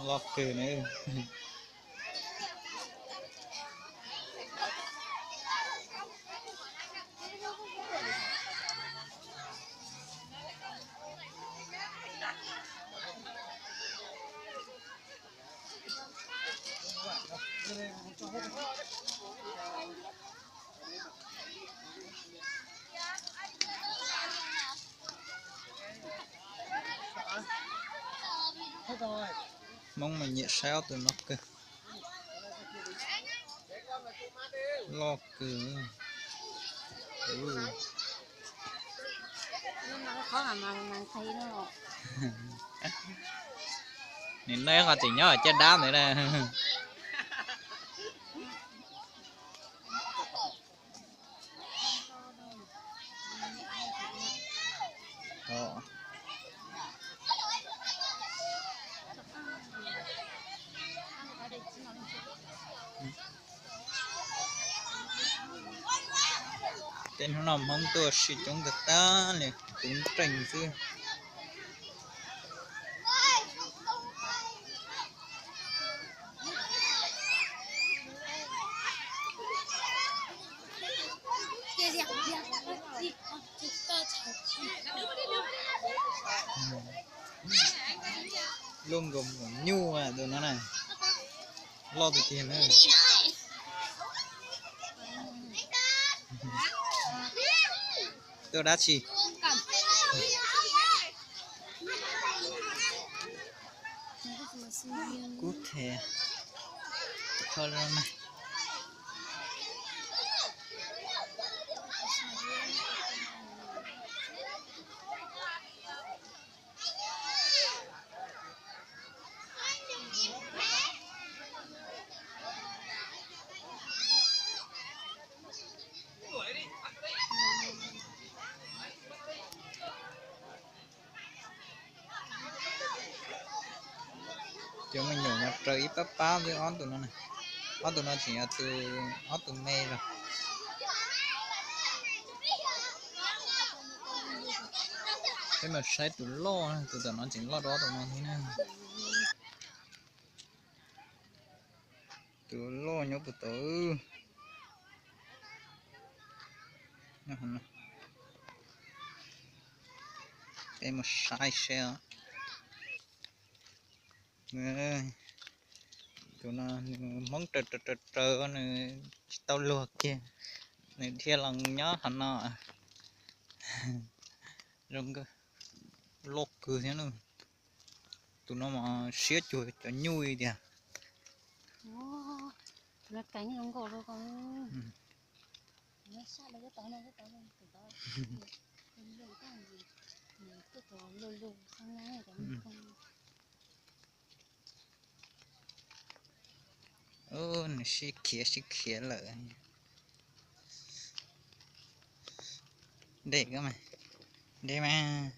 Loj kawg na. Hmoob mas nyiam saib ob tug no kawg. Loj kawg. Nim no qhov tseem nyob caj dab ntawd na. Tej hnub no Hmoob tuaj sib coob tag tag li, puv nreeg xwb. Loj nkaus nyuj tus no na. Loj tiag tiag na. Tuaj dab tsi? Kub them. Cov me nyuam no raws ib pab pab xwb ob tug no. Ob tug no tseem yog tus, ob tug me los. Peb mus saib tus loj, tus tom no tseem loj dua ob tug no thiab na. Tus loj nyob puag tod. Peb mus saib seb. Tus no nws Hmoob raws raws raws, nws tsis tau luag kiag, nws dhia los nyob qhov no. Zoo nkauj, loj kawg thiab na. Tus no mas siab cuag cov nyuj li tiag. Ub, nws sib khiav sib khiav lawm. Dej koj mas, dej mas.